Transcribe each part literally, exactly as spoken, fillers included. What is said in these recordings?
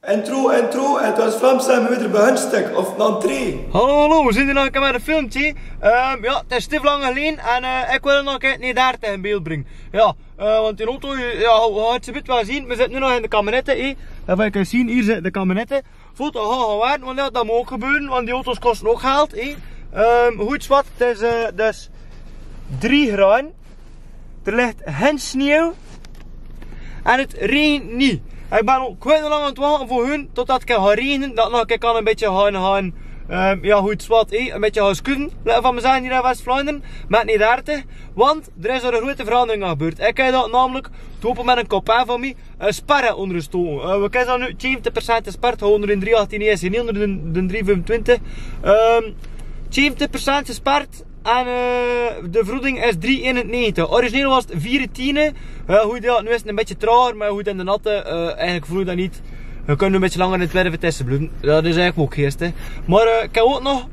Intro, intro, en 't waor Vlaams zeen v'r weer bie Huntstek, of 'n entree. Hallo, hallo, v'r zeen d'r nog 'ne kier mit 'n filmke. Ehm, jao, 't is stif lang geleje en, eh, ik wil nog 'ne kier Nidaartich in beeld bringe. Jao, eh, want dee auto, jao, haet ze bit waal gezeen, v'r zitte noe nog in de kabinette, hè. En wie ge kint zeen, hie zitte de kabinette. Voot de haoge waal, want jao, dat mót ouch gebeure, want die auto's koste ouch geld, hè. Ehm, hoe 't zwart, 't is, eh, dus drie graad. D'r ligk gein sneeuw. En 't raejent neet. Ik bön al kwiet lang aan 't wachte veur hun, totdat 't kan gaon raejene, dat 't nog 'ne kier kan 'n bietje gaon, gaon, ehm, jao, hoe 't zwart, hè, 'n bietje gaon schuve. Laot v'r mer zeen, hie in West-Vlaandere, mit Nidaartich. Want d'r is al 'n groete verandering gebeurd. Ik höb dat namelik te hope mit 'ne copain van mich, eh, sperre ónger de stoel. Eh, we kènne dat noe, zeventig procent sperre, gaon ónger de drie achttien, neet ónger de, de drie vijfentwintig. Ehm, zeventig procent sperre en, eh, de vergoeding is drie eenennegentig. Origineel waor 't vier tiene. Eh, hoe dat noe is, 'n bietje trager, mer hoe dan de natte, eh, eigelik vergoede dat neet. We kinne 'n bietje langer in de twiede vitesse blieve. Dat is eigelik ouch 't eerste. Mer, eh, ik höb ouch nog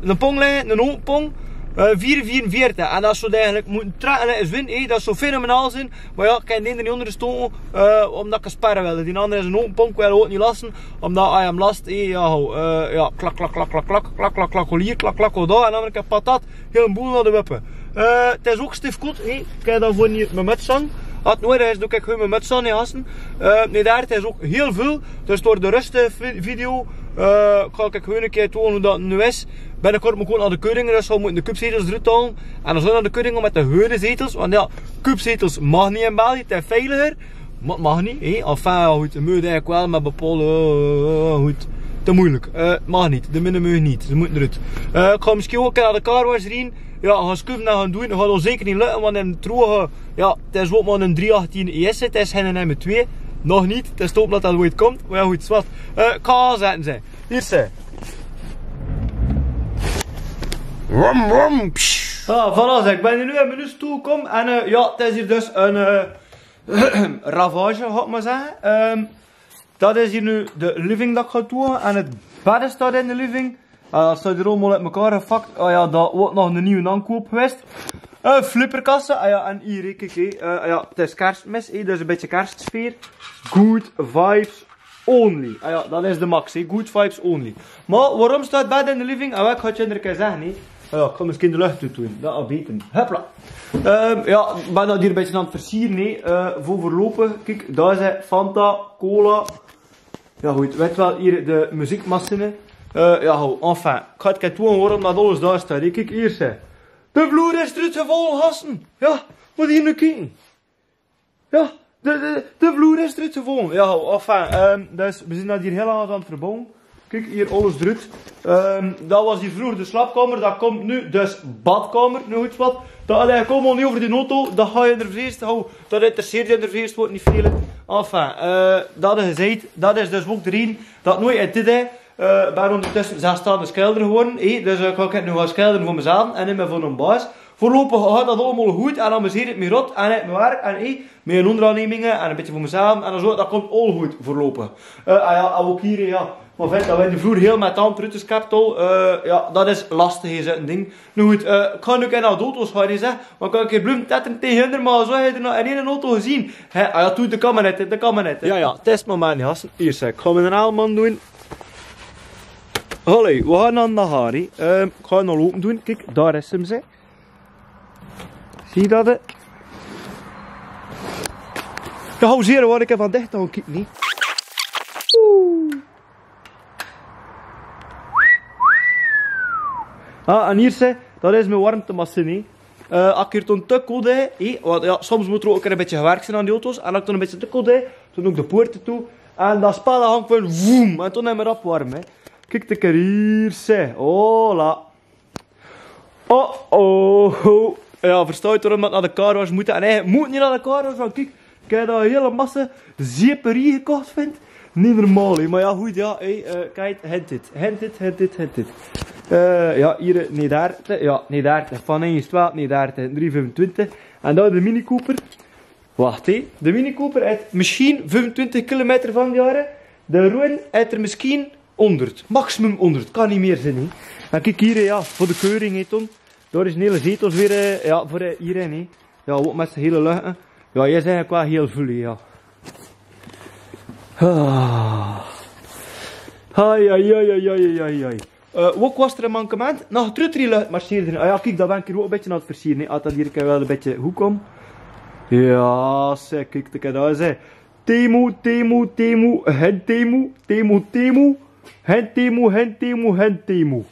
'ne pong ligke, 'ne ope pong, eh, vier vierenveertig. En dat zouw eigelik mótte trekke, is win, hè, dat zouw fenomenaal zeen. Mer jao, ik kan dee neet ónger de stoel, eh, omdat ik 'ne sperre wil. Dee angere is 'ne ope pong, ik wil ouch neet laste, omdat as ge 'm last, hè, jao, eh, jao, klak, klak, klak, hie, klak, klak, dao, en dan 'ne kier patat, hiel boel nao de wippe. Eh, 't is ouch stif koud, hè. Ik höb daoveur neet mien muts aan. As 't noe is, doon ik gewoon mien muts aan, hè, gaste. Eh, Nidaartich is ouch hiel vul, dus door de rest, eh, vi-, video, eh, kan ik gewoon 'ne kier toon hoe dat noe is. Binnekort mót ik ouch nao de keuring, dus we mótte de kupzetels d'roet haole. En dan zouw nao de keuring mit de gewone zetels, want jao, kupzetels maag neet in België, te veiliger. Mer 't maag neet, hè. Enfin, good, 't mót eigelik waal, mer bepaolde, eh, good, te meujelik. Eh, 't maag neet, de minne meuge neet, ze mótte d'roet. Eh, ik gaon mesjiens ouch 'ne kier nao de carwash rieje. Jao, gaon schuve en gaon doon. Gaot al zeker neet lökke, want in Troehe, jao, 't is ouch mer 'ne drie achttien E S, 't is gein M twee. Nog neet, 't is te hope dat dat ooit kump. Mer jao, good, zwart. Eh, ik gaon aanzètte, zègk. Hie, zègk. Wam, wam, psj. Ah, voilà, zègk. Ik bön noe in mien huus toegekómme. En, eh, jao, 't is hie dus 'n, eh, ravage, gaon ik mer zègke. Ehm, dat is hie noe de living dat ik gaon doon. En 't bed is dao in de living. Eh, dat steit hie allemaol oet mekaar gevak. Ah jao, dat waor nog 'ne nieje aankoup gewaes. Eh, flipperkasse. Ah jao, en hie, kiek, hè. Eh, jao, 't is Kersmis, hè. Dus 'n bietje kerssfeer. Good vibes only. Ah jao, dat is de max, hè. Good vibes only. Mer waorom steit 't bed in de living? Ah, ik gaon 't uch 'ne kier zègke, hè. Ah jao, ik gaon mesjiens de lücht oetdoon. Dat is baeter. Hopla. Ehm, jao, ik bön dat hie 'n bietje aan 't versiere, hè. Eh, veur veurlopig, kiek, dao is 't, Fanta, cola. Jao, good, wèt waal, hie de meziekmachine. Eh, jao, good, enfin, ik gaon 't uch toon waorom dat alles dao steit, hè. Kiek, hie, hè. De vloer is d'roet gevalle, gaste. Jao, mót hie noe kieke. Jao, de, de, de vloer is d'roet gevalle. Jao, enfin, ehm, dus we zeen dat hie hiel lang aan 't verbouwe. Kiek, hie alles d'roet. Ehm, dat waor hie vreuger de slaapkamer, dat kump noe dus badkamer, noe good wat. Dat, allee, ik kóm al neet euver dee auto, dat gaon v'r veur 't ieëst, ho, dat interesseert v'r veur 't ieëst, waor neet väöl. Enfin, eh, dat is 't, dat is dus ouch d'rin, dat noe 't idee, eh, bön ondertösse zelfstandig schilder gewore, hè, dus, eh, kan ik noe gaon schildere veur mezelf en neet mie veur 'ne baas. Veurlopig geit dat allemaol good en amuseer ik mich rot en ik, mien werk en, hè, mien onderaanneminge en 'n bietje veur mezelf en dan zoe, dat kump al good veurlopig. Eh, ah jao, ouch hie, jao. Mer vèt, dat v'r de vloer hiel mit tand d'roet geskept al, eh, jao, dat is lastig, hè, zoe'n ding. Noe good, eh, ik gaon noe 'ne kier nao de auto's gaon, hè, zègk. Mer kan ik hie blieve tettele taege hunne, mer zoe, hè, d'r nog neet 'nen auto gezeen. Hè, ah jao, toe, de kabinette, de kabinette. Jao, jao, testmoment, jao. Hie, zègk, ik gaon 'm in 'nen aal man doon. Hallo, we gaon nao de Harry. Ehm, ik gaon 'm al ope doon. Kiek, dao is 'm, zègk. Zuus te dat, hè? Jao, ho, zuus te, waor, ik höb van dichter gaon kieke, neet? Oeh. Ah, en hie, zègk, dat is mien warmtemachine, hè. Eh, as 't hie toen te koud is, hè, want jao, soms mót d'r ouch 'n bietje gewerk zeen aan die auto's. En as 't toen 'n bietje te koud is, toen doon ik de poorte toe. En dat spul hangk gewoon, woem, en toen is 't rap warm, hè. Kiek 'ne kier hie, zègk. Hola. Oh, oh, oh. Jao, verstaot geer waorom dat v'r nao de carwash mótte? En eigelik mót neet nao de carwash, want kiek, ik höb dao 'n hiel massa zeperie gekoch, vin. Neet normaal, hè. Mer jao, good, jao, hè, eh, kiek, hint 't. Hint 't, hint 't, hint 't. Eh, jao, hie, eh, Nidaartich, jao, Nidaartich, van ein is twelf, Nidaartich, drie vijfentwintig. En dao de Mini Cooper. Wach, hè. De Mini Cooper haet mesjiens vijfentwintig kilometer van die jare. De Roen haet d'r mesjiens honderd, maximum honderd, kan neet mie zeen, hè. En kiek hie, jao, veur de keuring, hè, toen. Dao is 'ne hiel zetels weer, eh, jao, veur, eh, hie, hè. Jao, ouch mit zien hiel lüchte. Jao, hie zeen eigelik waal hiel vul, jao. Ah. Ai, ai, ai, ai, ai, ai, ai. Eh, wok was d'r mankement? Nao, trutri lucht, maar sier d'r. Ah ja, kiek, dan bön ik hier ok e bietje aan 't versiere, hè. At dat hier kan wel e bietje hoekom. Ja, zeg, kiek, de kan daar, zeg. Temu, Temu, Temu, hen Temu, Temu, Temu, hen Temu, hen Temu, hen Temu.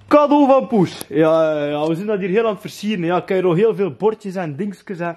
Cadeau van Poes. Ja, ja, ja, we zien dat hier heel aan 't versiere, hè. Ja, kiek, nog heel veel bordjes en dingskes, hè.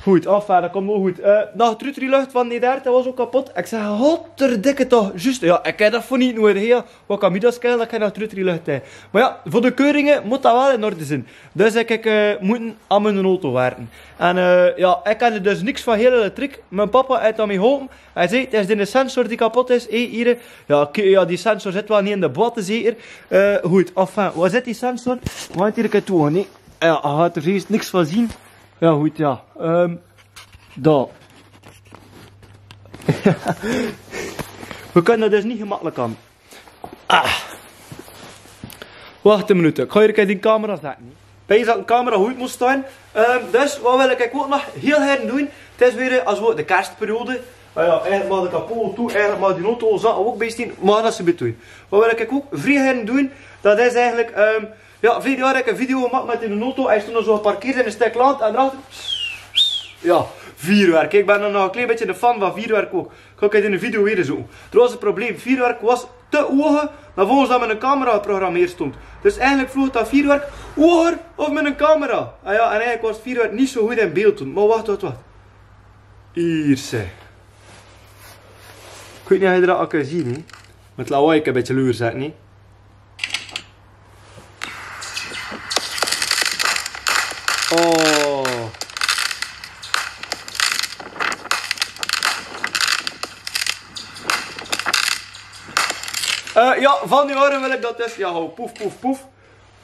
Good, enfin, dat kump waal good. Eh, nao, trutri lucht van die derde, dat was ok kapot. Ik zeg, godverdikke toch, juist. Ja, ik heb dat veur niet nodig, hè. Wat kan mij dat schelen, dat ik nao, trutri lucht, hè. Maar ja, veur de keuringe mot dat waal in orde zien. Dus ik, ik, eh, mot aan mien auto werke. En, eh, ja, ik kan d'r dus niks van heel elektriek. Mien papa het aan mij geholpe. Hij zei, het is de sensor die kapot is, hè, hier. Ja, oké, ja, die sensor zit waal niet in de boîte, zeker. Eh, good, enfin, waar zit die sensor? Want hier kan ik toe, nee. Ja, hij had er juist niks van zien. Ja, good, ja. Ehm, Dao. We kunnen dat dus niet gemakkelijk aan. Ah. Wacht een minuut. Ik ga hier de camera zetten. Bij deze camera, hoe het moet staan. Ehm, dus, wat wil ik ook nog heel graag doen? Het is weer, eh, als we de kerstperiode. Ah ja, eigenlijk maar de kapot toe, eigenlijk maar die auto zal ook bij zien. Maar dat is een beetje. Wat wil ik ook vrij graag doen? Dat is eigenlijk, ehm, Ja, verleje jaor heb ik een video gemaakt met in de auto. Hij stond er zo geparkeerd in een stuk land en daarachter, ja, vuurwerk. Ik ben er nog een klein beetje een fan van vuurwerk ook. Ga ik het in de video weer zoeken. Er was een probleem. Vuurwerk was te hoog, maar volgens dat mijn camera geprogrammeerd stond. Dus eigenlijk vloog dat vuurwerk hoger of mijn camera. Ah ja, en eigenlijk was het vuurwerk niet zo goed in beeld toen. Maar wacht, wacht, wacht. Hier, zeg. Ik weet niet of je dat al kan zien, hè. Met lawaai, ik heb een beetje loer zet, niet? Oh. Eh, ja, van die orde wil ik dat dus, ja, ho, poef, poef, poef.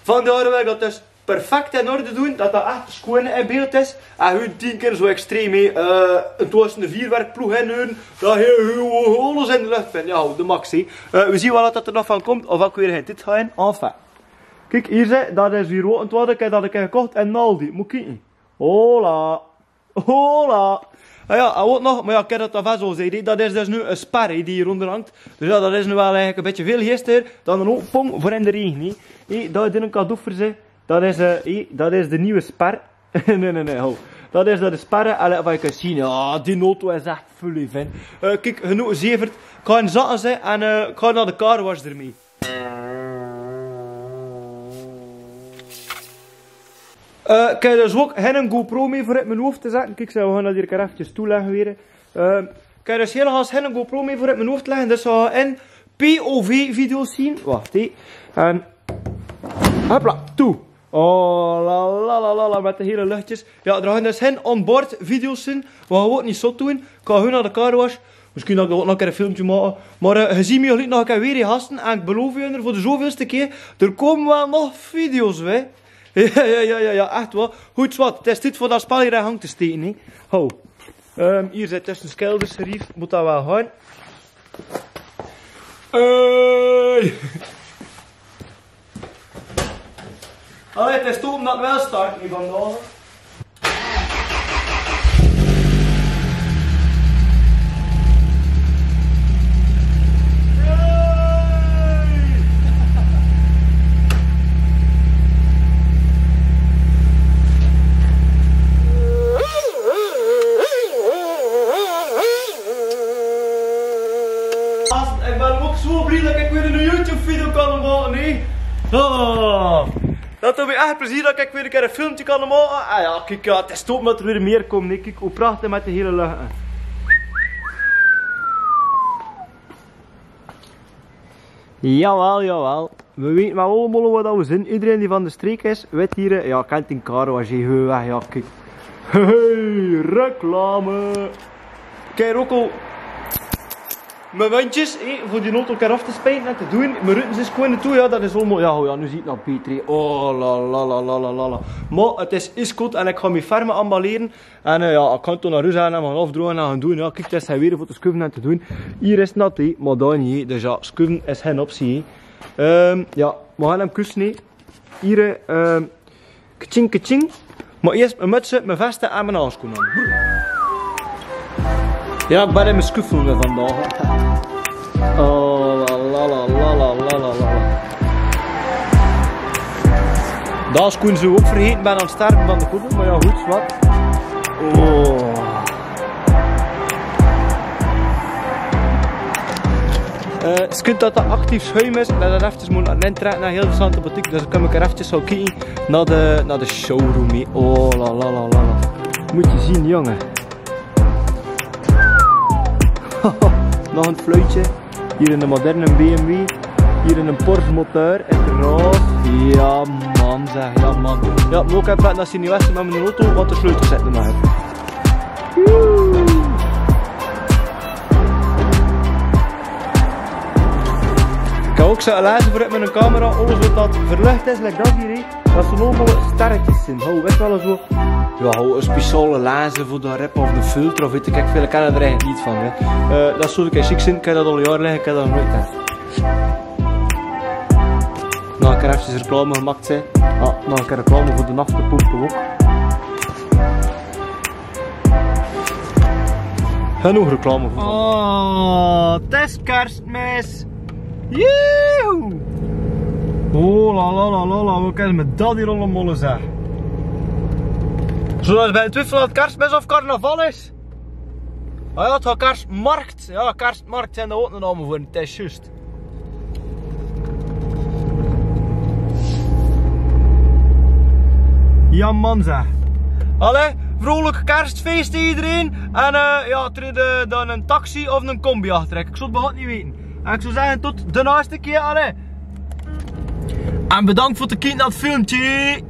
Van die orde wil ik dat dus perfect in orde doen, dat dat echt schoon in beeld is. En hun tien keer zo extreem, hè. Eh, het was een vuurwerkploeg in hun, dat heel, heel, heel alles in de lucht vindt. Ja, de max, hè. Eh, we zien wel wat dat er nog van komt, of ik weer hen dit ga in. Enfin. Kiek, hier, zeg, dat is weer wat, en toen had ik dat ik gekocht en Aldi. Moet ik kijken. Hola. Hola. Ah ja, en wat nog, maar ja, ik heb dat al vast al gezegd, hè. Dat is dus nu een sper, hè, die hier onder hangt. Dus ja, dat is nu wel eigenlijk een beetje veel geestiger dan een hoop pong voor in de regen, hè. Hè, dat is een cadeau voor ze. Dat is, eh, hè, dat is de nieuwe sper. Nee, nee, nee, ho. Dat is dat de sperre. Allee, wat ik kan zien. Ja, die auto is echt full, hè, vent. Eh, kiek, genoeg gezeverd. Ik ga hem zakken, zeg, en, eh, ik ga naar de carwash ermee. Eh, ik heb dus ook geen GoPro mee voor op mijn hoofd te zetten. Kiek, zeg, we gaan dat hier even toeleggen weer. Eh, ik heb dus helaas geen GoPro mee voor op mijn hoofd te leggen. Dus we gaan P O V-video's zien. Wacht, hè. En hopla, toe. Oh, la, la, la, la, la, met de hele luchtjes. Ja, er gaan dus geen onboard-video's zien. We gaan gewoon niet zo doen. Ik ga gewoon naar de carwash. Misschien dat ik ook nog een keer een filmpje maak. Maar, eh, ge ziet mij nog een keer weer, hè, gasten. En ik beloof u, voor de zoveelste keer, er komen wel nog video's, hè. Ja, ja, ja, ja, ja, echt wel. Goed, zwart. Het is tijd voor dat spel hier aan gang te steken, hè. Ho. Ehm, hier zit dus een schildersrief. Moet dat wel gaan. Hey. Allee, het is toch omdat wel start, niet van de Gasten, ik ben ook zo blij dat ik weer een YouTube-video kan maken, hè. Oh, dat doet me echt plezier dat ik weer een keer een filmpje kan maken. Ah ja, kiek, ja, het is top dat er weer meer komt, hè. Kiek, hoe prachtig met de hele lucht. Jawel, jawel. We weten wel allemaal wat we zijn. Iedereen die van de streek is, weet hier, eh, ja, kent die carwash, hè, weg, ja, kiek. Hey, reclame. Kiek, ook al mijn wendjes, hè, voor die auto af te spijten en te doen. Mijn ruiten zijn schoon toe, ja, dat is allemaal, ja, ja, nu ziet het nog beter, hè. Oh, la, la, la. Maar het is, is goed en ik ga mijn ferme aanballeren. En, eh, ja, ik kan toch naar huis gaan en me gaan afdrogen en gaan doen. Ja, kiek, dat is weer voor te schuiven en te doen. Hier is nat, hè, maar dan niet, hè. Dus ja, schuiven is geen optie, hè. Ehm, ja, we gaan hem kussen, hè. Hier, eh, ehm, kaching, kaching. Maar eerst mijn mutsen, mijn vesten en mijn handschoenen aan. Ja, ik bin in mien schuffel weer vandaag. Oh, la, la, la. Dao is Koen zoe ok verheten, bin aan 't sterven van de koel, maar ja, good, wat. Oh. Eh, ze kunt dat dat actief schuim is, dat dat efkes moet aan 't trekken nao Hilversum, de butiek, dus dan kan ik er efkes zo kieken nao de, nao de showroom hie. Oh, la, la, la, la, la. Moet je zien, jongen. Nog ein fluitje. Hie in de moderne B M W. Hie in de Porsche motor. En roze. Ja, man, zeg. Ja, man. Ja, noe kan ik nao Sint-Niklaas mit mien auto, want de sleutel zit er maar. Woe. Kan ok zo lazen veur mit mien camera, alles wat dat verlicht is, like dat hie. Dat ze allemaol sterretjes zien. Ho, wet ge waal, zo. Ja, ho, 'n speciale lazer veur de rep of de filter of wet ik väöl, ik ken d'r eigelik niks van, hè. Eh, dat zouw ik sjiek zien, ik kin dat al jaore ligke, ik kin dat noeats aan. Noe, ik kin efkes reclame gemaakt, hè. Ah, noe, ik kin reclame veur de naftepomp ok. Genóg reclame veur. Oh, 't is Kersmis. Joehoe! Oh, la, la, la, la, la, wie kan 't mit dat hie allemaol, zeg. Zouw dat bij twiefel dat 't Kersmis of carnaval is? Ah ja, 't is Kersmarkt. Ja, Kersmarkt zien d'r ok nog allemaol veur, 't is juust. Ja, man, zeg. Allee, vrolijk kerstfeest iedereen. En, eh, ja, tree, eh, dan 'n taxi of 'n combi achter. Ik zou 't behaald niet weten. En ik zou zeggen, tot de naaste keer, allee. En bedankt veur 't kieken nao 't filmke.